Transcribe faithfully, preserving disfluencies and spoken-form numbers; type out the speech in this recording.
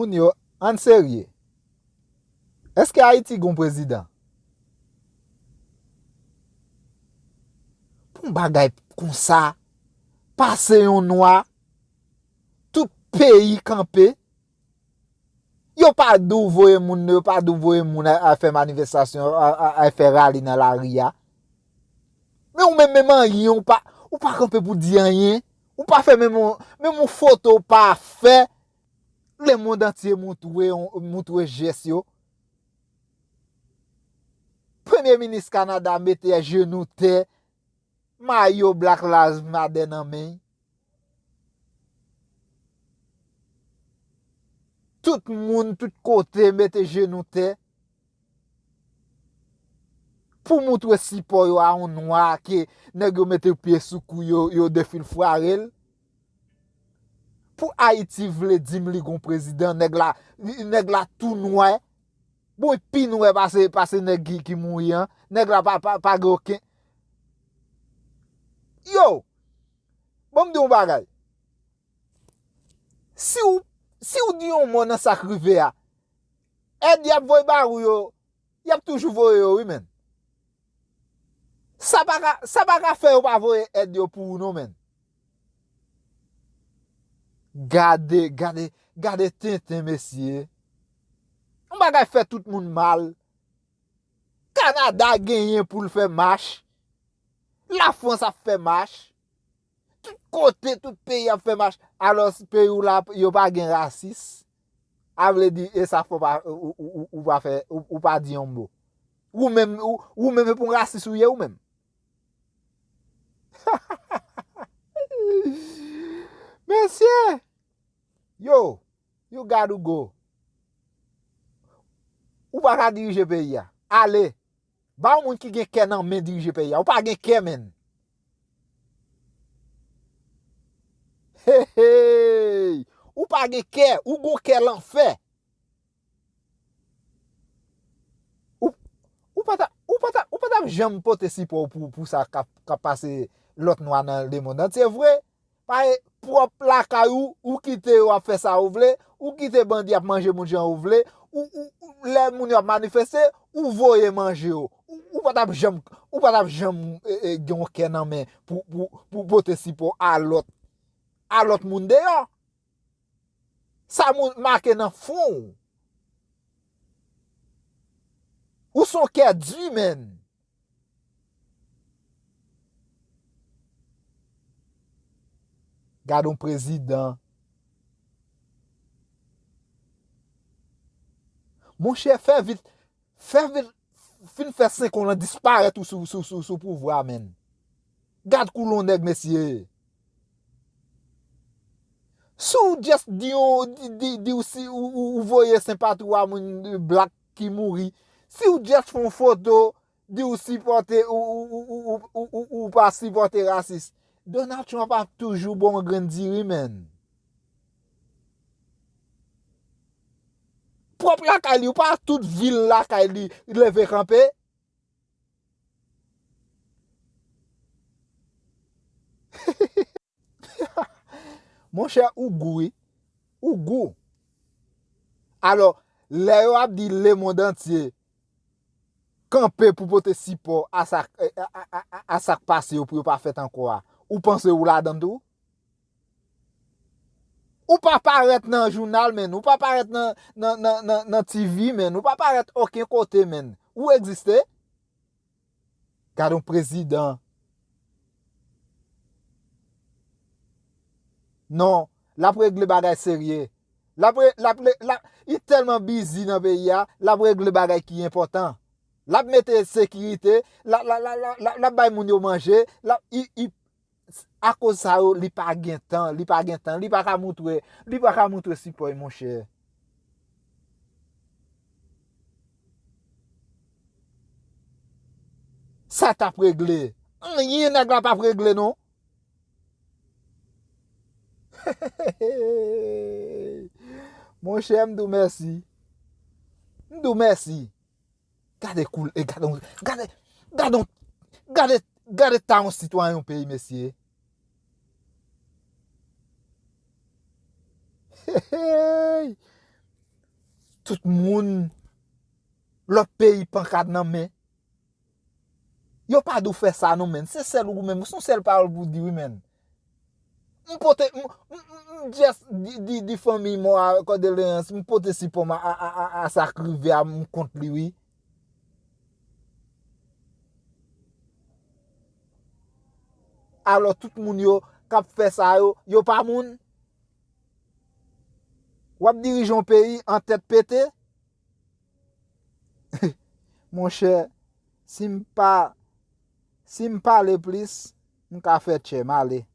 Moun yo, ann serye. Èske Ayiti gon prezidan? Pou yon bagay konsa, pase yon nwa, tout peyi kanpe, yo pa di w voye moun, yo pa di w voye moun a, a fè manifestasyon, a, a, a fè rali nan lari a. Men ou menm, menm anyen, ou pa, ou pa kanpe pou di anyen. Ou pa fè menm yon, menm yon foto ou pa fè. Lemonn antye moutre, moutre jès yo. Premye minis Kanada mete jenou tè, mayo Black Lives Matter nan men. Tout moun, tout kote mete jenou tè. Pou moutre sipò yo a yon nwa ke nèg yo mete pye sou kou yo, yo defilfware l. Pou Ayiti vle di m li gon prezidan, nèg la, nèg la tou nwè. Bon, li pi nwè pase, pase nèg ki, ki mouri an. Nèg la pa, pa, pa gen okenn. Yo! Ban m di w yon bagay. Si w, si w di yon mo nan sa k rive a, èd y ap voye ba ou yo, y ap toujou voye yo, wi, menn. Sa pa ka, sa pa ka fè yo pa voye èd yo pou ou, non, menn. Gade, gade, gade tenten, mesye. Yon bagay fè tout moun mal. Kanada genyen pou l fè mach. Lafrans ap fè mach. Tout kote, tout peyi ap fè mach. Alòs, peyi w la, yo pa gen rasis. A vle di, e sa fè w pa, ou, ou, ou, ou pa fè, ou, ou pa di yon mo. Ou menm, ou, ou menm, e pou yon rasis ou ye, ou menm. Mesye! Yo, you gotta go. Ou pa ka dirije peyi a. Ale. Ba yon moun ki gen kè nan men dirije peyi a. Ou pa gen kè, menn. Hey, hey. Ou pa gen kè. Ou gon kè lanfè. Ou, ou pa ta, ou pa ta, ou pa t ap janm pote sipò w pou, pou sa k ap, k ap pase lòt nwa nan lemonn antye vre. Paske pwòp lakay ou, ou kite yo ap fè sa ou vle, ou kite bandi ap manje moun jan ou vle, ou, ou, ou, lè moun yo ap manifeste, ou voye manje yo. Ou, ou pa t ap janm, ou pa t ap janm, e, e, gen yon kè nan men pou, pou, pou pote sipò a lòt, a lòt moun deyò. Sa moun make nan fwon w. Ou se yon kè di, menn. Gade yon prezidan. Monchè, fè vit, fè vit, fin fè senk an lan disparèt ou sou, sou, sou, sou pouvwa, menn. Gad koulon nèg, mesye. Si w just di yon, di, di, di w si ou, ou, ou voye senpati w a moun black ki mouri, si w just fè yon foto, di w sipòte, ou, ou pa sipòte rasis, Donald Trump ap toujou ba w yon grenn diri, menn. Pwòp lakay li, ou pa tout vil lakay li leve kanpe. Monchè, ou gou, wi. Ou gou. Alò, lè yo ap di lemonn antye kanpe pou pote sipò a sa, a, a, a, a, a sa k pase yo pou yo pa fèt ankò a, ou panse ou ladan l tou? Ou pa parèt nan jounal, menn. Ou pa parèt nan, nan, nan, nan, nan T V, menn. Ou pa parèt okenn kote, menn. Ou egziste? Gad yon prezidan. Non, l ap regle bagay serye. L ap re-, l ap re-, l ap, li tèlman bizi nan peyi a, l ap regle bagay ki enpòtan. L ap mete sekirite, l ap, l ap, l ap, l ap, l ap bay moun yo manje, l ap, i, i, akoz sa yo, li pa gen tan, li pa gen tan, li pa ka moutre, li pa ka moutre sipò l, monchè. Sa t ap regle? Anyen nèg la p ap regle, non. Monchè, m di w mèsi. M di w mèsi. Gade koul-, e gade, gade, gade, gade, gade ta yon sitwayen yon peyi, mesye. Hey, hey. Tout moun, lòt peyi pankat nan men. Yo pa di w fè sa non, menn. Se sèl ou menm. Se yon sèl pawòl pou w di wi, menn. M pote, m, m, m, m just di, di, di fanmi mò a kondoleyans, m pote sipò m a, a, a, a, a sa k rive a, m kont li wi. Alò tout moun yo k ap fè sa yo, yo pa moun. W ap dirije yon peyi an tèt pete? Monchè, si m pa, si m pale plis, m ka fè tchè, m ale.